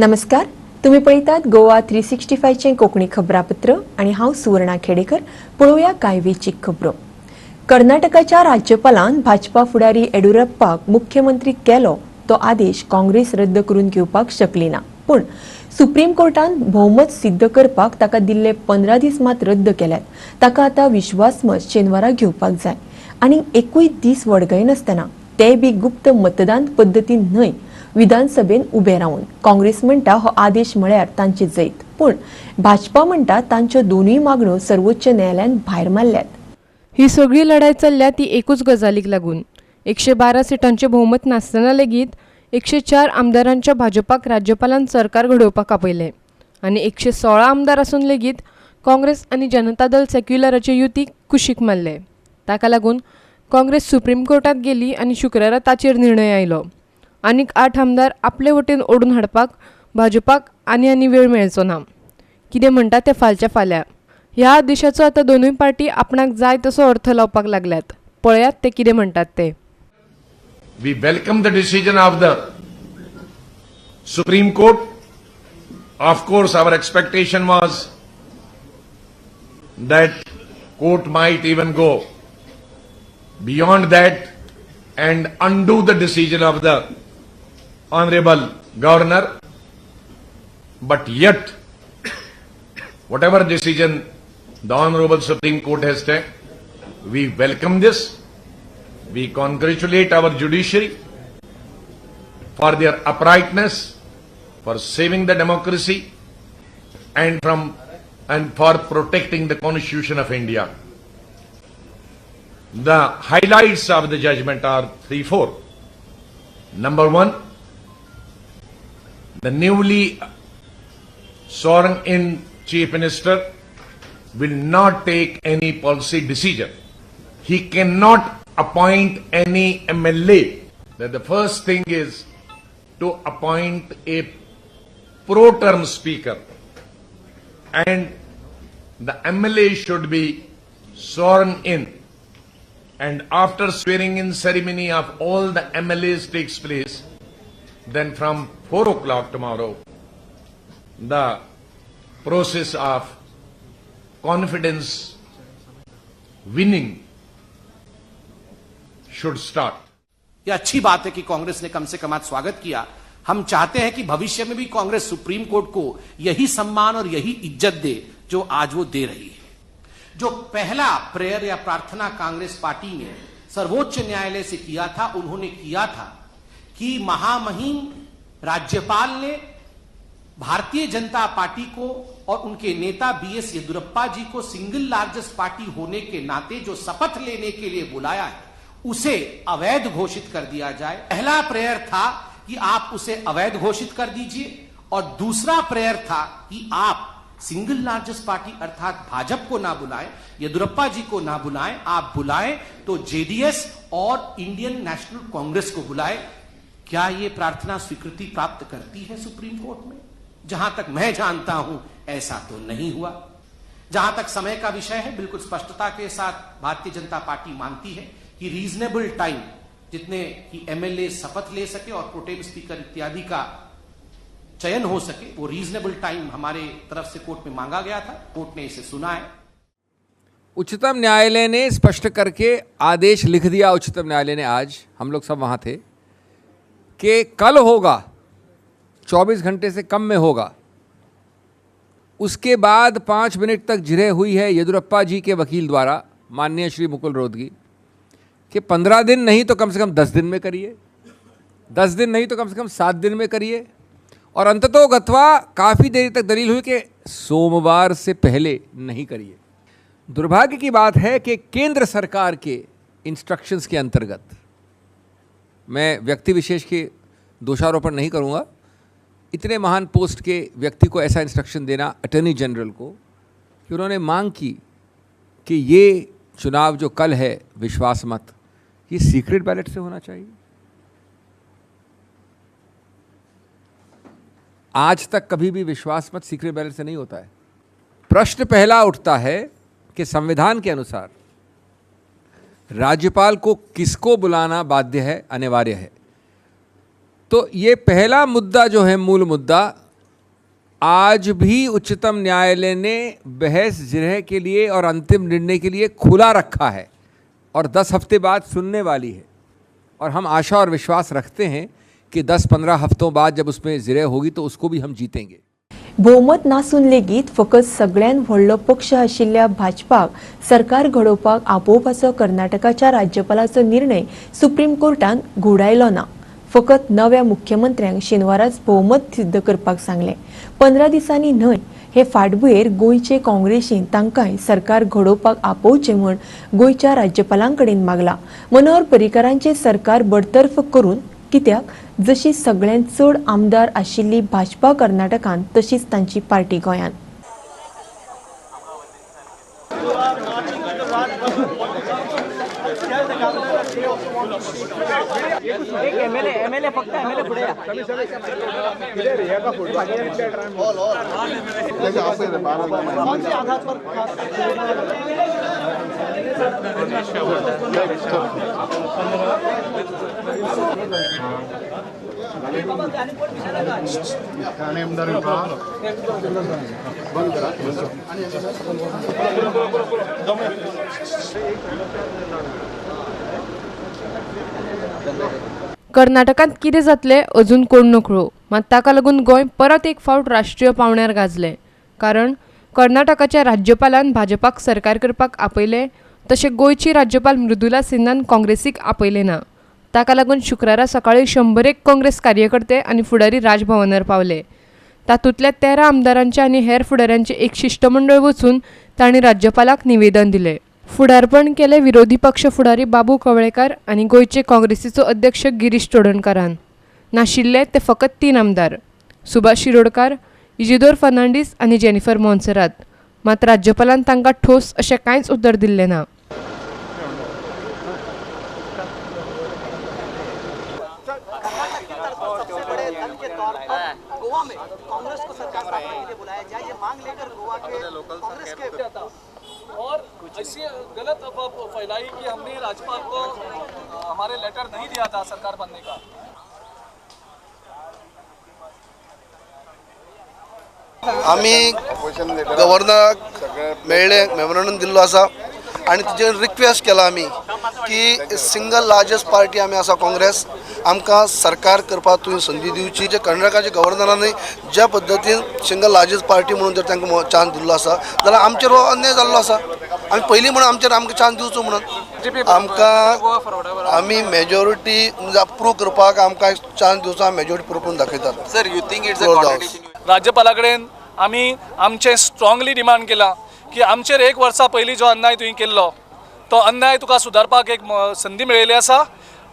नमस्कार, तुम्ही पळयतात गोवा 365चें कोंकणी खबरापत्र आनी हांव सुवर्णा खेडेकर. पळोवया कांय वेंचीक खबरो. कर्नाटकाच्या राज्यपालान भाजपा फुडारी येडियुरप्पाक मुख्यमंत्री केलो तो आदेश काँग्रेस रद्द करून घेवपाक शकली ना, पूण सुप्रीम कोर्टान भोवमत सिद्ध करपाक ताका दिल्ले 15 दीस मात रद्द केल्यात. ताका आतां विश्वासमत शेनवारा घेवपाक जाय आनी एकूय दीस वडगयनासतना, ते बी गुप्त मतदान पद्दतीन न्हय, विधानसभेन उबे रावन. काँग्रेस म्हणटा हो आदेश म्हळ्यार तांचे जैत, पूण भाजपा म्हणटा तांच्यो दोनूय मागण्यो सर्वोच्च न्यायालयान भायर मारल्यात. ही सगळी लढाय चल्ल्या ती एकूच गजालीक लागून. 112 सिटांचें भोवमत नासतना लेगीत 104 आमदारांच्या भाजपाक राज्यपालान सरकार घडोवपाक आपयलें आनी 116 आमदार आसून लेगीत काँग्रेस आनी जनता दल सेक्युलराचे युतीक कुशीक मारले. ताका लागून काँग्रेस सुप्रीम कोर्टात गेली आनी शुक्रारा ताचेर निर्णय आयलो. आनीक 8 आमदार आपले वटेन ओडून हाडपाक भाजपाक आनी आनी वेळ मेळचो ना. कितें म्हणटा तें फालच्या फाल्यां. ह्या आदेशाचो आतां दोनूय पार्टी आपणाक जाय तसो अर्थ लावपाक लागल्यात. पळयात ते कितें म्हणटात ते. We welcome the decision of the Supreme Court. Of course, our expectation was that court might even go beyond that and undo the decision of the Honorable Governor. But yet, whatever decision the Honorable Supreme Court has taken, we welcome this. We congratulate our judiciary for their uprightness, for saving the democracy and for protecting the Constitution of India. The highlights of the judgment are 3-4. Number 1, the newly sworn in Chief Minister will not take any policy decision. He cannot appoint any MLA. That the first thing is to appoint a pro-term speaker, and the MLA should be sworn in, and after swearing in ceremony of all the MLAs takes place, then from 4 o'clock tomorrow, the process of confidence winning should start. यह अच्छी बात है कि कांग्रेस ने कम से कम आज स्वागत किया. हम चाहते हैं कि भविष्य में भी कांग्रेस सुप्रीम कोर्ट को यही सम्मान और यही इज्जत दे जो आज वो दे रही है. जो पहला प्रेयर या प्रार्थना कांग्रेस पार्टी ने सर्वोच्च न्यायालय से किया था, उन्होंने किया था कि महामहिम राज्यपाल ने भारतीय जनता पार्टी को और उनके नेता बी.एस. येदियुरप्पा जी को सिंगल लार्जेस्ट पार्टी होने के नाते जो शपथ लेने के लिए बुलाया है उसे अवैध घोषित कर दिया जाए. पहला प्रेयर था कि आप उसे अवैध घोषित कर दीजिए और दूसरा प्रेयर था कि आप सिंगल लार्जेस्ट पार्टी अर्थात भाजपा को ना बुलाएं, येदियुरप्पा जी को ना बुलाएं, आप बुलाएं तो जेडीएस और इंडियन नेशनल कांग्रेस को बुलाएं. क्या ये प्रार्थना स्वीकृति प्राप्त करती है सुप्रीम कोर्ट में? जहां तक मैं जानता हूं ऐसा तो नहीं हुआ. जहां तक समय का विषय है, बिल्कुल स्पष्टता के साथ भारतीय जनता पार्टी मानती है कि रीजनेबल टाइम जितने कि एमएलए शपथ ले सके और प्रोटेम स्पीकर इत्यादि का चयन हो सके, वो रीजनेबल टाइम हमारे तरफ से कोर्ट में मांगा गया था. कोर्ट ने इसे सुना है. उच्चतम न्यायालय ने स्पष्ट करके आदेश लिख दिया. उच्चतम न्यायालय ने आज, हम लोग सब वहां थे, कि कल होगा, 24 घंटे से कम में होगा. उसके बाद 5 मिनट तक जिरह हुई है येदियुरप्पा जी के वकील द्वारा, माननीय श्री मुकुल रोहतगी, कि 15 दिन नहीं तो कम से कम 10 दिन में करिए, 10 दिन नहीं तो कम से कम 7 दिन में करिए. और अंततो गत्वा काफ़ी देरी तक दलील हुई कि सोमवार से पहले नहीं करिए. दुर्भाग्य की बात है कि केंद्र सरकार के इंस्ट्रक्शंस के अंतर्गत, मैं व्यक्ति विशेष के दोषारोपण नहीं करूंगा, इतने महान पोस्ट के व्यक्ति को ऐसा इंस्ट्रक्शन देना अटर्नी जनरल को, कि उन्होंने मांग की कि ये चुनाव जो कल है विश्वास मत, ये सीक्रेट बैलेट से होना चाहिए. आज तक कभी भी विश्वास मत सीक्रेट बैलेट से नहीं होता है. प्रश्न पहला उठता है कि संविधान के अनुसार राज्यपाल को किसको बुलाना बाध्य है, अनिवार्य है. तो ये पहला मुद्दा जो है, मूल मुद्दा, आज भी उच्चतम न्यायालय ने बहस जिरह के लिए और अंतिम निर्णय के लिए खुला रखा है और 10 हफ्ते बाद सुनने वाली है। और हम आशा और विश्वास रखते हैं कि 10-15 हफ्तों बाद जब उसमें जिरह होगी तो उसको भी हम जीतेंगे। भोवमत नासून लेगीत फकत सगळ्यान व्हडलो पक्ष आशिल्ल्या भाजपाक सरकार घडोवपाक आपोवपाचो कर्नाटकाच्या राज्यपालाचो निर्णय सुप्रीम कोर्टान घुडायलो ना। फकत नव्या मुख्यमंत्र्यांक शेनवाराच भोवमत सिद्ध करपाक सांगलें। 15 दिसांनी न्हय हे फाटभुंयेर गोंयचे काँग्रेसीन तांकांय सरकार घडोवपाक आपोवचें म्हूण गोंयच्या राज्यपालां कडेन मागला। मनोहर पर्रीकारांचें सरकार बडतर्फ करून कित्याक जशी सगळ्यांत चड आमदार आशिल्ली भाजपा कर्नाटकांत तशीच तांची पार्टी गोंयांत। कर्नाटकांत कितें जातलें अजून कोण नकळो, मात ताका लागून गोंय परत एक फावट राष्ट्रीय पावण्यार गाजलें। कारण कर्नाटकाच्या राज्यपालान भाजपाक सरकार करपाक आपयलें तशें गोंयची राज्यपाल मृदुला सिन्हान काँग्रेसीक आपयलें ना। ताका लागून शुक्रारा सकाळीं 101 काँग्रेस कार्यकर्ते आनी फुडारी राजभवनार पावले। तातूंतल्या 13 आमदारांचे आनी हेर फुडाऱ्यांचें एक शिश्टमंडळ वचून तांणी राज्यपालाक निवेदन दिलें। फुडारपण केलें विरोधी पक्ष फुडारी बाबू कवळेकार आनी गोंयचे काँग्रेसीचो अध्यक्ष गिरीश चोडणकारान। नाशिल्ले ते फकत 3 आमदार सुभाष शिरोडकार, इजिदोर फर्नांडीस आनी जेनिफर मोन्सेरात। मात राज्यपालान तांकां ठोस अशें कांयच उतर दिल्लें ना। और ऐसी गलत अफवाह फैलाई कि हमने राज्यपाल को हमारे लेटर नहीं दिया था सरकार बनने का। आमी गव्हर्नराक मेळ्ळे, मेमोरंडम दिल्लो आसा आनी तिचेर रिक्वेस्ट केला आमी की सिंगल लार्जस्ट पार्टी आमी आसा काँग्रेस, आमकां सरकार करपाक तुवें संदी दिवची। जे कर्नाटकाच्या गव्हर्नरांनी ज्या पद्दतीन सिंगल लार्जस्ट पार्टी म्हणून जर तांकां चान्स दिल्लो आसा जाल्यार आमचेर हो अन्याय जाल्लो आसा। आमी पयलीं म्हणून आमचेर आमकां चान्स दिवचो म्हणून आमकां आमी मेजॉरिटी प्रूव करपाक आमकां चान्स दिवचो, आमी मेजॉरिटी प्रूव करून दाखयतात। Sir, you think it's a contradiction? राज्यपाला कडेन आमी आमचें स्ट्रांगली डिमांड केलां की आमचेर 1 वर्सा पयलीं जो अन्याय तुवें केल्लो तो अन्याय तुका सुदारपाक एक संदी मेळिल्ली आसा।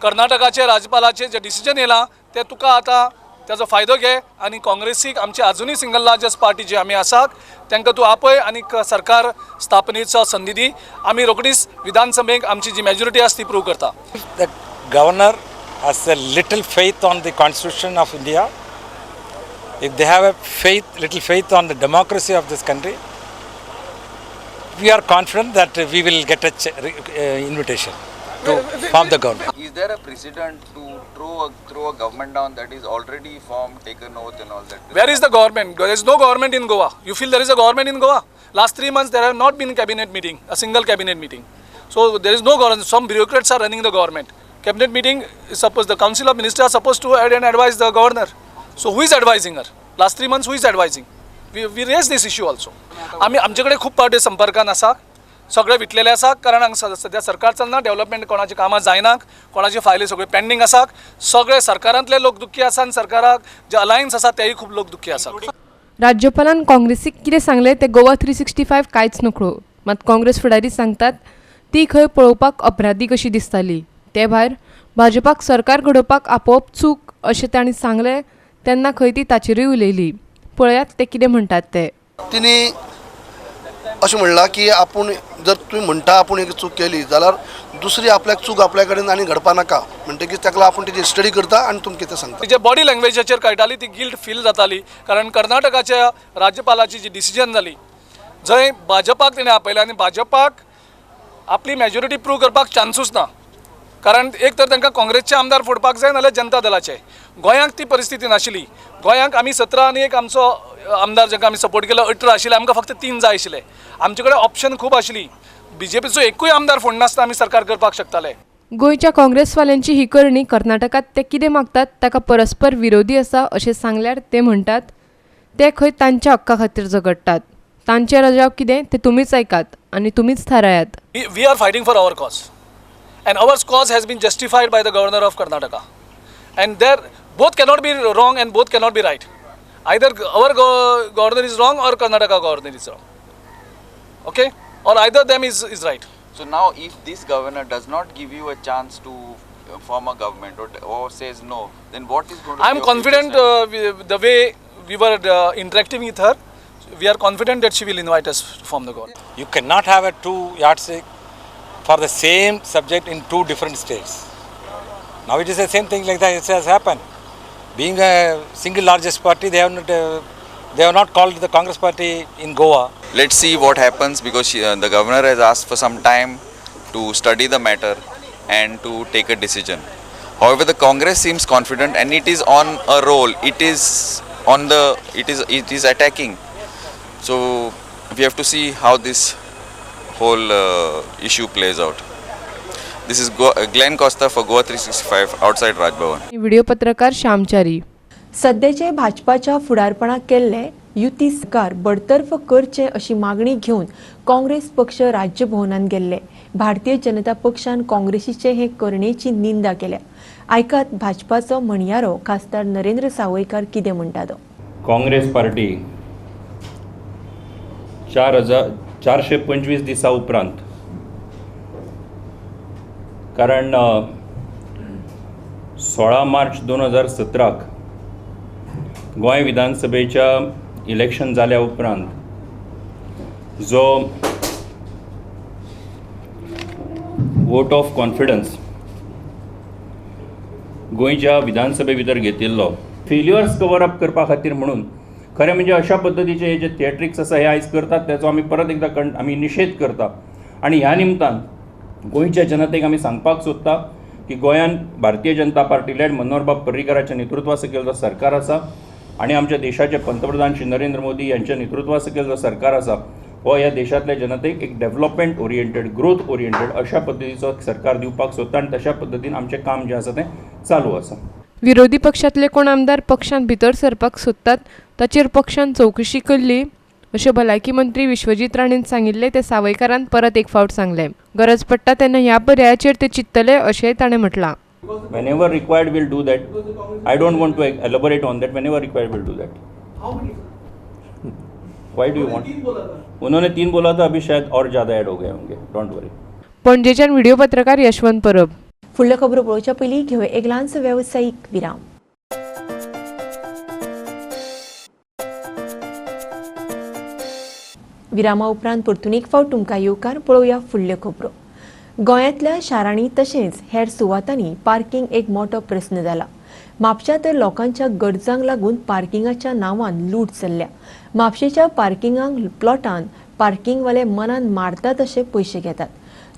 कर्नाटकाचे राज्यपालाचे जे डिसिजन येयलां तें तुका आतां ताजो फायदो घे आनी काँग्रेसीक आमची आजुनूय सिंगल लार्जस्ट पार्टी जी आमी आसात तांकां तूं आपय आनी सरकार स्थापनेचो संदी दी। आमी रोखडीच विधानसभेक आमची जी मेजॉरिटी आसा ती प्रूव करता। The governor has a little faith on the constitution of India. If they have a faith, little faith on the democracy of this country, we are confident that we will get a invitation to form the government. Is there a precedent to throw a government down that is already formed, taken oath and all that? Where is the government? There is no government in Goa. You feel there is a government in Goa? Last 3 months there have not been cabinet meeting, a single cabinet meeting. So there is no government. Some bureaucrats are running the government. Cabinet meeting is supposed, the council of ministers are supposed to add and advise the governor. So who is advising her? Last 3 months who is advising? We raised this issue also. आमी आमचे कडेन खूब पावटी संपर्कान आसा, सगळे विटलेले आसा, कारण हांगा सद्या सरकार चलना, डेव्हलपमेंट कोणाची कामां जायना, कोणाची फायली सगळ्यो पेंडींग आसा, सगळे सरकारांतले लोक दुख्खी आसा आनी सरकाराक जे अलायन्स आसा तेय खूब लोक दुख्खी आसा। राज्यपालान काँग्रेसीक कितें सांगलें तें गोवा 365 कांयच नकळो। मात काँग्रेस फुडारी सांगतात ती खंय पळोवपाक अपराधी कशी दिसताली। ते भायर भाजपाक सरकार घडोवपाक आपोवप चूक अशें तांणी सांगलें तेन्ना खंय ती ताचेरूय उलयली। पळयात ते कितें म्हणटात ते। तिणी अशें म्हणलां की आपूण जर तुमी म्हणटा आपूण एक चूक केली जाल्यार दुसरी आपल्याक चूक आपल्या कडेन आनी घडपा नाका, म्हणटकीच ताका आपूण तेजी स्टडी करता आनी तुमकां कितें सांगता। तिच्या बॉडी लँग्वेजाचेर कळटाली ती गिल्ट फील जाताली, कारण कर्नाटकाच्या राज्यपालाची जी डिसिजन जाली जंय भाजपाक तिणें आपयलें आनी भाजपाक आपली मेजॉरिटी प्रूव करपाक चान्सूच ना। कारण एक तर तांकां काँग्रेसचे आमदार फोडपाक जाय नाल्यार जनता दलाचे. गोंयांक ती परिस्थिती नाशिल्ली. गोंयांक आमी 17 आनी एक आमचो आमदार जाका आमी सपोर्ट केलो 18 आशिल्ले, आमकां फक्त 3 जाय आशिल्ले. आमचे कडेन ऑप्शन खूब आशिल्ली. बीजेपीचो एकूय आमदार फोडनासतना आमी सरकार करपाक शकताले. गोंयच्या काँग्रेसवाल्यांची ही करणी कर्नाटकांत ते कितें मागतात ताका परस्पर विरोधी आसा अशें सांगल्यार ते म्हणटात ते खंय तांच्या हक्का खातीर झगडटात. तांचे रजाव कितें ते तुमीच आयकात आनी तुमीच थारायात. We are fighting for our cause and our cause has been justified by the governor of Karnataka and there both cannot be wrong and both cannot be right. Either our governor is wrong or Karnataka governor is wrong. Okay, or either them is right. So now if this governor does not give you a chance to form a government or says no, then what is going to be? I am confident the way we were interacting with her, we are confident that she will invite us to form the government. You cannot have a two yardstick for the same subject in two different states. Now it is the same thing like that it has happened. Being a single largest party, they have not called the Congress party in Goa. Let's see what happens, because the governor has asked for some time to study the matter and to take a decision. However, the Congress seems confident and it is on a roll. It is on the it is attacking. So we have to see how this whole issue plays out. This is Glenn Costa for Goa 365 outside Raj Bhavan. Video पत्रकार श्यामचारी. सध्याचे भाजपाच्या फुडारपणाक केल्ले युती सरकार बडतर्फ करचे अशी मागणी घेवन काँग्रेस पक्ष राज्यभवनात गेल्ले. भारतीय जनता पक्षान काँग्रेसीचे हे करणेची निंदा केल्या. आयकात भाजपाचो म्हणयारो खासदार नरेंद्र सावयकार कितें म्हणटा तो. काँग्रेस पार्टी 4425 दिसां उपरांत, कारण 16 मार्च 2017 गोंय विधानसभेच्या इलेक्शन जाल्या उपरांत जो वोट ऑफ कॉन्फिडन्स गोंयच्या विधानसभे भितर घेतिल्लो, फेल्युअर्स कवर अप करपा खातीर म्हणून खरें म्हणजे अशा पद्दतीचे हे जे थिएट्रिक्स आसा हे आयज करतात त्याचो आमी परत एकदा आमी निशेध करता. आनी ह्या निमतान गोंयच्या जनतेक आमी सांगपाक सोदता की गोंयान भारतीय जनता पार्टी लेड मनोहरबाब पर्रीकराच्या नेतृत्वा सकयल जो सरकार आसा आनी आमच्या देशाचे पंतप्रधान श्री नरेंद्र मोदी यांच्या नेतृत्वा सकयल जो सरकार आसा हो ह्या देशांतल्या जनतेक एक डेव्हलपमेंट ओरिएंटेड, ग्रोथ ओरिएंटेड अशा पद्दतीचो सरकार दिवपाक सोदता आनी तशा पद्दतीन आमचें काम जें आसा तें चालू आसा. विरोधी पक्षांतले कोण आमदार पक्षांत भितर सरपाक सोदतात ताचेर पक्षान चवकशी केल्ली अशें भलायकी मंत्री विश्वजीत राणेन सांगिल्लें तें सावयकारान परत एक फावट सांगलें. गरज पडटा तेन्ना ह्या पर्यायाचेर ते चिंततले अशेंय ताणें म्हटलां. Whenever required, we'll do that. I don't want to elaborate on that. Whenever required, we'll do that. How many? Why do you want? उन्होंने 3 बोला था, अभी शायद और ज़्यादा ऐड हो गए होंगे. Don't worry. पणजेच्यान व्हिडिओ पत्रकार यशवंत परब. फुडल्यो खबरो पळोवच्या पयलीं घेवया एक ल्हानसो वेवसायीक विराम. विरामा उपरांत परतून एक फावट तुमकां येवकार. पळोवया फुडल्यो खबरो. गोंयांतल्या शारांनी तशेंच हेर सुवातांनी पार्किंग एक मोठो प्रस्न जाला. म्हापश्यां तर लोकांच्या गरजांक लागून पार्किंगाच्या नांवान लूट चल्ल्या. म्हापशेच्या पार्किंगांक प्लॉटान पार्किंगवाले मनान मारतात तशे पयशे घेतात.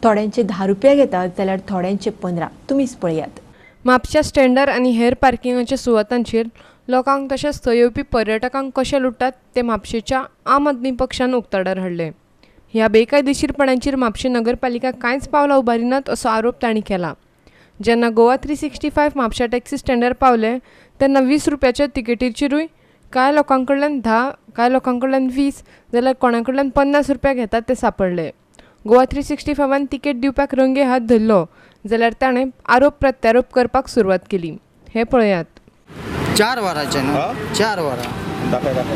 थोड्यांचे 10 रुपया घेतात जाल्यार थोड्यांचे 15. तुमीच पळयात. म्हापश्या स्टँडार आनी हेर पार्किंगाच्या सुवातांचेर लोकांक तशेंच थंय येवपी पर्यटकांक कशें लुट्टात तें म्हापशेच्या आम आदमी पक्षान उक्ताडार हाडलें. ह्या बेकायदेशीरपणाचेर म्हापशें नगरपालिका कांयच पावलां उबारिनात असो आरोप तांणी केला. जेन्ना गोवा 365 म्हापश्या टॅक्सी स्टँडार पावले तेन्ना 20 रुपयाच्या तिकेटीचेरूय कांय लोकां कडल्यान 10, कांय लोकां कडल्यान 20 जाल्यार कोणा कडल्यान 50 रुपया घेतात ते सापडले. गोवा 365 तिकेट दिवपाक रंगे हात धरलो जाल्यार ताणें आरोप प्रत्यारोप करपाक सुरवात केली. हें पळयात. 4 वरांचे न्हू, 4 वरां. दाखय दाखय.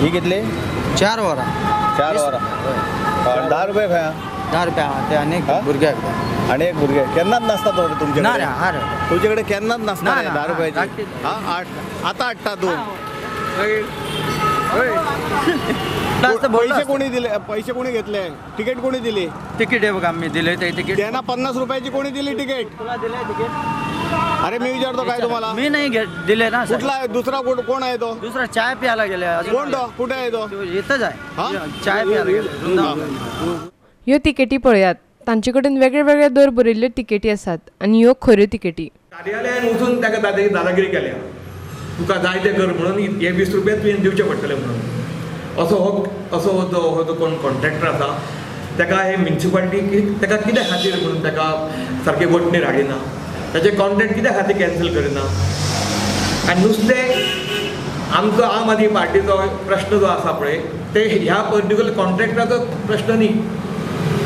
ही कितली? 4 वरां. 4 वरां. 10 रुपये खंय? 10 रुपया ते आनी भुरग्याक. आनी एक भुरगे केन्नाच नासता तो तुमचे? ना रे, हा रे, तुमचे कडेन केन्नाच नासता 10 रुपयाची. हा, 8 आतां हाडटा तूं. पैसे कोणी दिले? पैसे कोणी घेतले? तिकीट कोणी दिली? तिकीट हे बघा मी दिले ते तिकीट. त्यांना 50 रुपयाची कोणी दिली तिकीट? तुला दिले तिकीट? अरे मी विचारतो काय तुम्हाला? मी नाही दिले ना. कुठला आहे दुसरा? कोण आहे तो दुसरा? चाय प्यायला गेले. कोण तो? कुठे आहे तो? इथंच आहे, चाय प्यायला गेले. ह्यो तिकेटी पळयात. तांचे कडेन वेगळे वेगळे दर बरयल्ल्यो तिकेटी आसात आनी ह्यो खऱ्यो तिकेटी. कार्यालयान वचून ताका दादागिरी केल्या, तुका जाय तें कर म्हणून, हे 20 रुपया तुवें दिवचे पडटले म्हणून. असो हो जो कोण कॉन्ट्रॅक्टर आसा ताका हे म्युनिसिपालिटी ताका कित्या खातीर म्हणून ताका सारकें वटणेर हाडिना, ताचें कॉन्ट्रॅक्ट कित्या खातीर कॅन्सल करिना. आनी नुस्तें आमचो आम आदमी पार्टीचो प्रश्न जो आसा पळय ते ह्या पर्टिक्युलर कॉन्ट्रॅक्टराचो प्रश्न न्ही,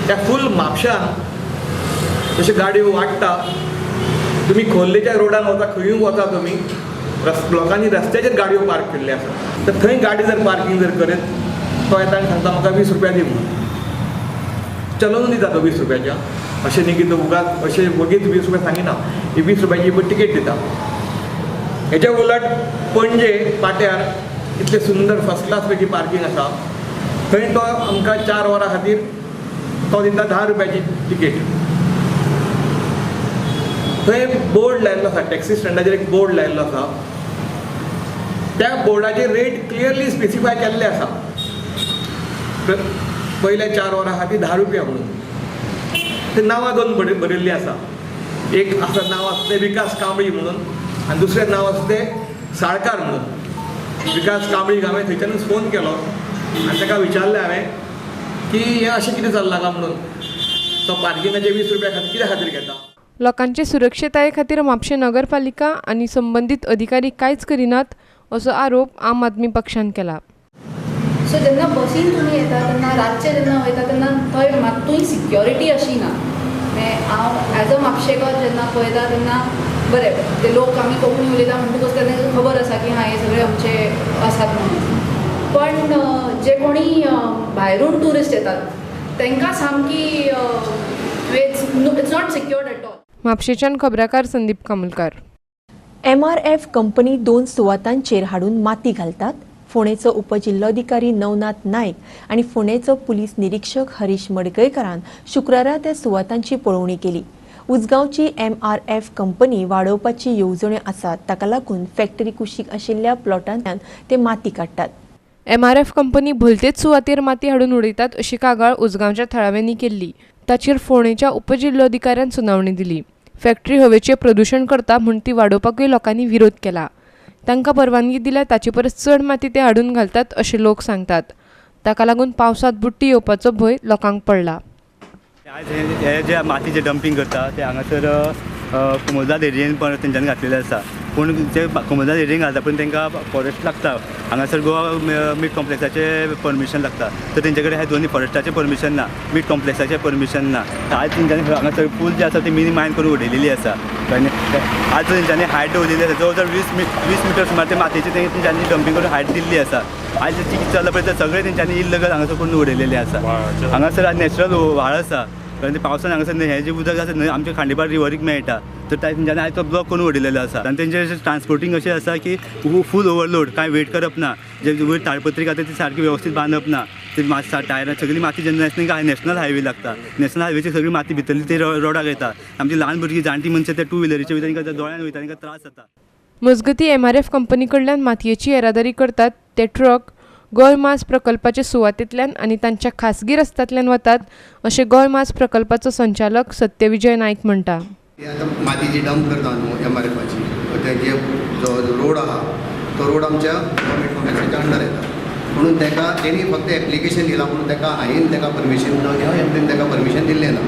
त्या फूल म्हापशान जश्यो गाडयो वाडटा, तुमी खोर्लेच्या रोडान वता, खंयूय वता तुमी, लोकांनी रस्त्याचेर गाडयो पार्क केल्ल्यो आसा, तर थंय गाडी जर पार्किंग जर करीत तो येता आनी सांगता म्हाका 20 रुपया दी म्हणून, चलोवन दिता तो 20 रुपयाच्या. अशें न्ही की तो उगाच अशें वगीच 20 रुपया सांगिना, ही 20 रुपयाची तिकेट दिता. हेच्या उलट पणजे पाट्यार इतले सुंदर फर्स्ट क्लास पैकी पार्किंग आसा, थंय तो आमकां 4 वरां खातीर तो दिता 10 रुपयाची तिकेट. थंय बोर्ड लायिल्लो आसा, टॅक्सी स्टँडाचेर एक बोर्ड लायिल्लो आसा, त्या बोर्डाचेर रेट क्लियरली स्पेसिफाय केल्ले आसा, पयल्या 4 वरां खातीर 10 रुपया म्हणून. ते नांवां दोन बरयल्लीं आसा, एक आसा नांव आसा तें विकास कांबळी म्हणून आनी दुसरें नांव आसा तें साळकार म्हणून. विकास कांबळीक हांवें थंयच्यानूच फोन केलो आनी ताका विचारलें हांवें की हें अशें कितें चल्लां काय म्हणून, तो पार्किंगाचे 20 रुपया खातीर कित्या खातीर घेता. लोकांचे सुरक्षताये खातीर म्हापशें नगरपालिका आनी संबंदीत अधिकारी कांयच करिनात असो आरोप आम आदमी पक्षान केला. सो जेन्ना बसीन तुमी येता तेन्ना रातचे जेन्ना वयता तेन्ना थंय मात्तूय सिक्योरिटी अशी ना. हांव एज अ म्हापशेकर जेन्ना पळयता तेन्ना बरें ते लोक आमी कोंकणी उलयता म्हणटकूच तेन्ना खबर आसा की हां हे सगळे आमचे आसात म्हणून, पण जे कोणी भायरून ट्युरिस्ट येतात तांकां सामकी it's not secured at all. म्हापशेच्यान खबराकार संदीप कामुलकार. MRF company 2 सुवातांचेर हाडून माती घालतात. फोंडेचो उपजिल्लोधिकारी नवनाथ नायक आनी फोंडेचो पुलीस निरीक्षक हरीश मडकयकरान शुक्रारा त्या सुवातांची पळोवणी केली. उजगांवची MRF company वाडोवपाची येवजण्यो आसात, ताका लागून फॅक्टरी कुशीक आशिल्ल्या प्लॉटांतल्यान ते माती काडटात. MRF company भलतेच सुवातेर माती हाडून उडयतात अशी कागाळ उजगांवच्या थळाव्यांनी केल्ली. ताचेर फोंडेच्या उपजिल्लोधिकाऱ्यान सुनावणी दिली. फॅक्टरी हवेचें प्रदूशण करता म्हूण ती वाडोवपाकूय लोकांनी विरोध केला. तांकां परवानगी दिल्या ताचे परस चड माती ते हाडून घालतात अशें लोक सांगतात. ताका लागून पावसांत बुडटी येवपाचो भंय लोकांक पडला. आयज हे जे मातीचे डंपींग करता ते हांगासर कुमोजाद एरियेन पण तेंच्यांनी घातलेले आसा, पूण ते कुमोजाद एरियेन घालता पूण तांकां फॉरेस्ट लागता. हांगासर गोवा मीट कॉम्प्लेक्साचें परमिशन लागता, तर तेंचे कडेन हे दोनूय फॉरेस्टाचें परमिशन ना, मीट कॉम्प्लेक्साचें परमिशन ना. आज तेंच्यांनी हांगासर पूल जे आसा ती मिनी मायन करून उडयलेली आसा आनी आज तेंच्यांनी हायट दवरलेली आसा, जवळ जवळ 20 मिटर सुमार ते मातयेची तेंच्यांनी डंपींग करून हायट दिल्ली आसा. आयज कितें चल्ला पळय ते सगळें तेंच्यांनी इल्लगल हांगासर करून उडयलेलें आसा. हांगासर आज नॅचरल व्हाळ आसा, कारण ते पावसान हांगासर हें जें उदक आसा न्हय आमच्या खांडेपार रिवरीक मेळटा, तर तेंच्यांनी आयज तो ब्लॉक करून उडयलेलो आसा. आनी तेंचे ट्रान्सपोर्टींग अशें आसा की फूल ओवरलोड, कांय वेट करप ना, जे वयर ताडपत्री घातली ती सारकी वेवस्थीत बांदप ना, ती टायरां सगळी माती जेन्ना नॅशनल हायवे लागता, नॅशनल हायवेची सगळी माती भितरली ती रोडाक येता. आमची ल्हान भुरगीं जाणटी मनशां ते टू व्हिलरीचे वयता तांकां दोळ्यान वयता, तांकां त्रास जाता. मजगतीं MRF company कडल्यान मातयेची येरादारी करतात ते ट्रक गोंय मास प्रकल्पाचे सुवातेंतल्यान आनी तांच्या खासगी रस्त्यांतल्यान वतात अशें गोंय मास प्रकल्पाचो संचालक सत्यविजय नायक म्हणटा. आतां माती जी डंप करता न्हू MRFाची, ते जो रोड आहा तो रोड आमच्या गव्हर्मेंट कॉम्प्लेक्साच्या अंडर येता, म्हणून ताका तेणी फक्त एप्लिकेशन दिलां म्हणून ताका हांवें ताका परमिशन ना किंवा एमपीन ताका परमिशन दिल्लें ना.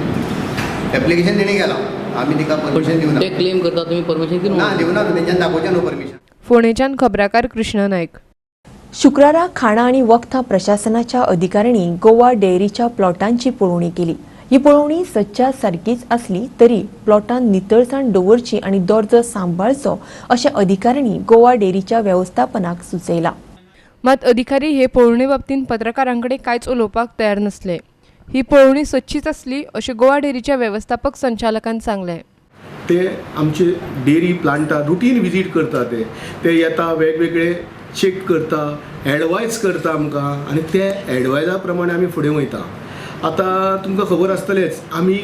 एप्लिकेशन तेणी केलां, आमी तिका परमिशन दिवना. ते क्लेम करता तुमी परमिशन दिवना? ना, दिवना, तेंच्यान दाखोवचें न्हू परमिशन. फोंडेच्यान खबराकार कृष्णा नायक. शुक्रारा खाणां आनी वखदां प्रशासनाच्या अधिकाऱ्यांनी गोवा डेअरीच्या प्लॉटांची पळोवणी केली. ही पळोवणी सदच्या सारकीच आसली तरी प्लॉटान नितळसाण दवरची आनी दर्जो सांबाळचो अशें अधिकाऱ्यांनी गोवा डेअरीच्या वेवस्थापनाक सुचयलां. मात अधिकारी हे पळोवणे बाबतींत पत्रकारांकडे कांयच उलोवपाक तयार नसले. ही पळोवणी सदचीच आसली अशें गोवा डेअरीच्या वेवस्थापक संचालकान सांगलें. ते आमचे डेअरी प्लांटार रुटीन विजीट करता, ते येता वेगवेगळे चेक करता, एडवायज करता आमकां आनी ते एडवायजा प्रमाणे आमी फुडें वयता. आतां तुमकां खबर आसतलेंच, आमी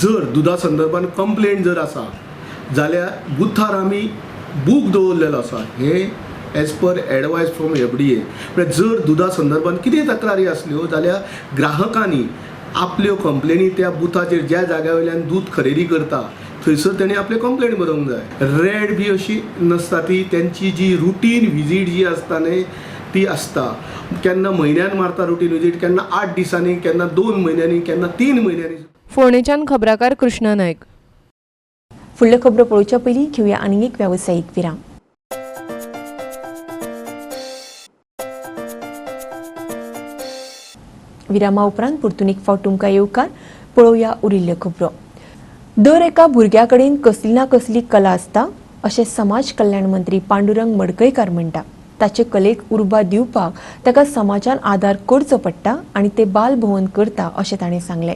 जर दुदा संदर्भान कंप्लेन जर आसा जाल्यार बुथार आमी बूक दवरलेलो आसा, हें as per advice from FDA. म्हळ्यार जर दुदा संदर्भान कितें तक्रारी आसल्यो जाल्यार ग्राहकांनी आपल्यो कंप्लेनी त्या बुथाचेर ज्या जाग्या वयल्यान दूद खरेदी करता थंयसर तेणी आपले कंप्लेन बरोवंक जाय. रेड बी अशी नासता, ती तेंची जी रुटीन विजीट जी आसता न्ही ती आसता. केन्ना म्हयन्यान मारता रुटीन विजीट, केन्ना 8 दिसांनी, केन्ना 2 म्हयन्यांनी, केन्ना 3 म्हयन्यांनी. फोंडेच्यान खबराकार कृष्णा नायक. फुडल्यो खबरो पळोवच्या पयलीं घेवया आनीक एक वेवसायीक विराम. विरामा उपरांत परतून एक फावट तुमकां येवकार. पळोवया उरिल्ल्यो खबरो. दर एका भुरग्या कडेन कसली ना कसली कला आसता अशें समाज कल्याण मंत्री पांडुरंग मडकयकार म्हणटा. ताचे कलेक उर्बा दिवपाक ताका समाजान आदार करचो पडटा आनी ते बाल भवन करता अशें ताणें सांगलें.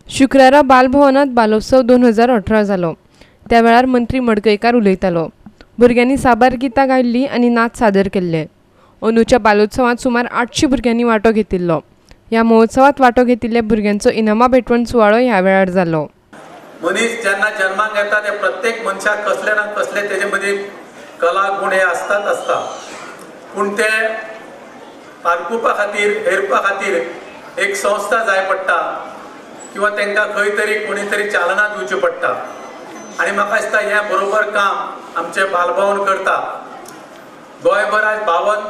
शुक्रारा बालभवनात बालोत्सव 2018 जालो. त्या वेळार मंत्री मडकयकार उलयतालो. भुरग्यांनी साबार गितां गायल्लीं आनी नाच सादर केल्ले. अंदूच्या बालोत्सवांत सुमार 800 भुरग्यांनी वांटो घेतिल्लो. ह्या महोत्सवांत वांटो घेतिल्ल्या भुरग्यांचो इनामां भेटवण सुवाळो ह्या वेळार जालो. मनीस जेन्ना जन्माक येता ते प्रत्येक मनशाक कसले ना कसले तेजे मदीं कला गुण हे आसतात आसता, पूण ते पारखुपा खातीर हेरपा खातीर एक संस्था जाय पडटा किंवा तांकां खंय तरी कोणी तरी चालना दिवची पडटा. आनी म्हाका दिसता हें बरोबर काम आमचें बालभवन करता. गोंयभर आज 52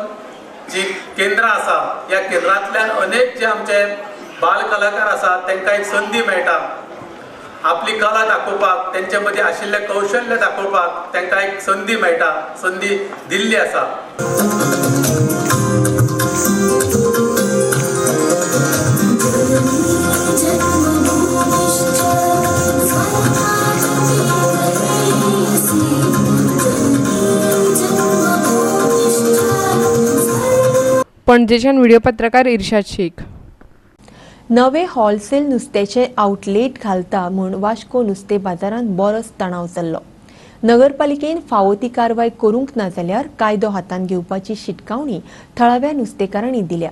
जी केंद्रां आसा, ह्या केंद्रांतल्यान अनेक जे आमचे बाल कलाकार आसा तांकां एक संदी मेळटा आपली कला दाखोवपाक, तेंचे मदीं आशिल्लें कौशल्य दाखोवपाक तांकां एक संदी मेळटा, संदी दिल्ली आसा. पणजेच्यान व्हिडिओ पत्रकार इर्शाद शेख. नवे होलसेल नुस्त्याचे आउटलेट घालता म्हूण वास्को नुस्तें बाजारांत बरोच तणाव चल्लो. नगरपालिकेन फावो ती कारवाय करूंक ना जाल्यार कायदो हातांत घेवपाची शिटकावणी थळाव्या नुस्तेकारांनी दिल्या.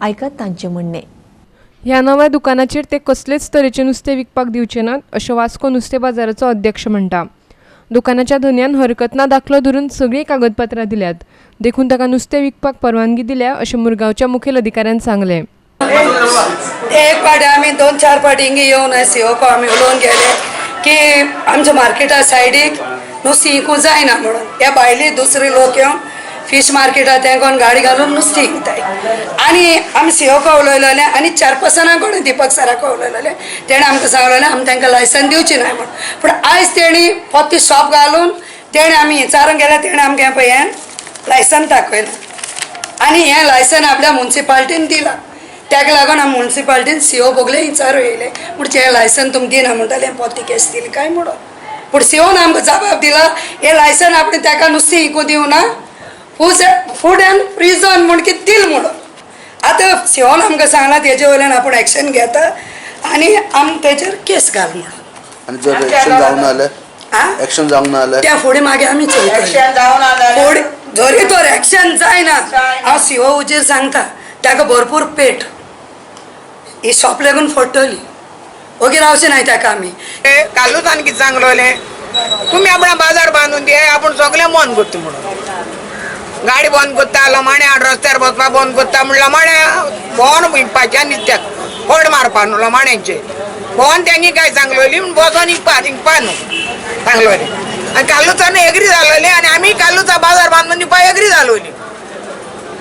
आयकात तांचें म्हणणें. ह्या नव्या दुकानाचेर ते कसलेच तरेचें नुस्तें विकपाक दिवचे नात अशें वास्को नुस्तें बाजाराचो अध्यक्ष म्हणटा. दुकानाच्या धनयान हरकत ना दाखलो धरून सगळीं कागदपत्रां दिल्यात, देखून ताका नुस्तें विकपाक परवानगी दिल्या अशें मुरगांवच्या मुखेल अधिकाऱ्यान सांगलें. एक पाटी आमी 2-4 पाटी हिंगा येवन सीओको आमी उलोवन गेले की आमच्या मार्केटा सायडीक नुस्तें विकूंक जायना म्हणून. ह्या भायली दुसरे लोक येवन फिश मार्केटा तेंकोन गाडी घालून नुस्तें विकताय. आनी आमी सीओको उलयलेले आनी चेअरपर्सना कडेन दीपक सराक उलयलेले, तेणें आमकां सांगलेलें आमी तांकां लायसन दिवची ना म्हणून. पूण आयज तेणी फक्त शॉप घालून तेणें आमी विचारूंक गेल्यार तेणें आमकां पळय हें लायसन दाखयलां आनी हें लायसन आपल्या मुन्सिपाल्टीन दिलां. ताका लागून आमी मुन्सिपाल्टीन सीओ बोगले विचारूं येयले म्हणजे हें लायसन तुमी दिना म्हणटाले, पोती केस दिली काय म्हणून. पूण सीओन आमकां जबाब दिला हें लायसन आपणें ताका नुस्तें विकूं दिवना, फूड अँड प्रिजन म्हूण कितें दिल म्हणून. आतां सीओन आमकां सांगलां तेजे वयल्यान आपूण एक्शन घेता आनी आमी तेजेर केस घाल म्हणून. आनी जर एक्शन जावंक ना जाल्यार, एक्शन जावंक ना जाल्यार त्या फुडें मागीर आमी चोयतले. जरी तर एक्शन जायना हांव सीओ हुजीर सांगता ताका भरपूर पेट ही शॉप लागून फोडटली, ओगी रावचें नाय ताका आमी. कालूच आनी कितें सांगलोलें तुमी आपणा बाजार बांदून दिया, आपूण सगळें बंद करता म्हणून, गाडी बंद करता, लमाण्या रस्त्यार बसपा बंद करता म्हण लमाण्या भोंवन विकपाचें नुस्त्याक फड मारपा न्हू लमाण्यांचे भोंवन तेंगी काय सांगलोली म्हण बसोन विकपा विकपा न्हू सांगलोलें. आनी कालूच एग्री जालोलें आनी आमी कालूच बाजार बांदून दिवपा एग्री जालोली.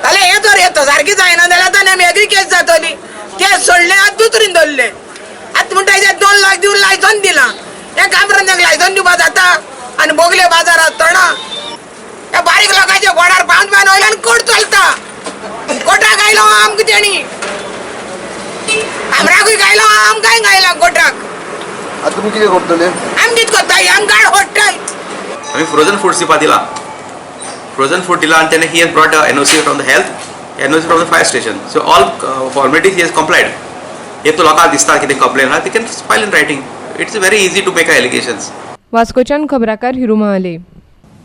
जाल्यार हें जर येता सारकी जायना जाल्यार आतां आमी एग्री केस जातली. केस सोडलें आतां दुसरीन धरलें, आतां म्हणटा 2 लाख दिवन लायसन दिलां, हें कामरान तांकां लायसन दिवपा जाता. आनी बोगले बाजारात तणा ह्या बारीक लोकांच्या गोडार 5 बान वयल्यान कोट चलता, कोटाक आयलो आमकां तेणी कामराकूय गायलो आमकांय गायला कोटाक. आतां तुमी कितें करतले? आमी कितें करताय, आमी गाड फोडटाय. आमी फ्रोजन फूड दिवपा दिला, फ्रोजन फूड दिला आनी तेणें he has brought NOC from the health, NOC from the fire station. So all formalities he has complied. If तो लोकांक दिसता कितें कंप्लेन आहा, they can file in writing. It's very easy to make allegations. वास्कोच्यान खबराकार Hiru Mahale.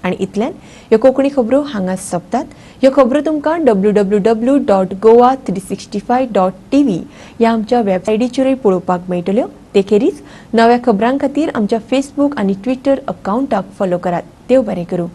आनी इतल्यान ह्यो कोंकणी खबरो हांगा सोंपतात. ह्यो खबरो तुमकां www.goa365.tv ह्या आमच्या वेबसायटीचेरूय पळोवपाक मेळटल्यो. ते खेरीज नव्या खबरां खातीर आमच्या फेसबूक आनी ट्विटर अकावंटाक फॉलो करात. देव बरें करूं.